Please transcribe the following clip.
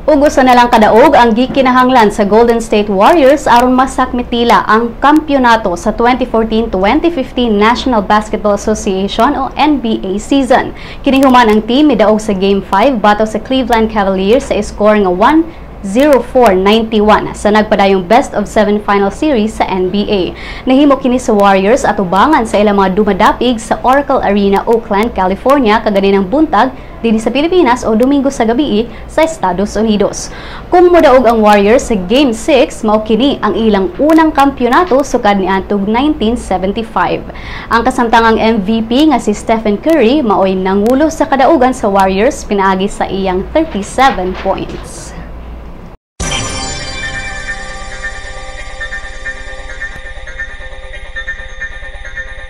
Ug usa na lang kadaog ang gikinahanglan sa Golden State Warriors aron masakmit nila ang kampyonato sa 2014-2015 National Basketball Association o NBA season. Kini human ang team midaog sa Game 5 batok sa Cleveland Cavaliers sa score nga 104-91 sa nagpadayong best of 7 final series sa NBA. Nahimo kini sa Warriors atubangan sa ilang mga dumadapig sa Oracle Arena, Oakland, California kaganinang buntag dinhi sa Pilipinas o Domingo sa gabi sa Estados Unidos. Kung modaog ang Warriors sa Game 6, mao kini ang ilang unang kampyonato sukad niadtong 1975. Ang kasamtangang MVP nga si Stephen Curry maoy nangulo sa kadaugan sa Warriors pinaagi sa iyang 37 points.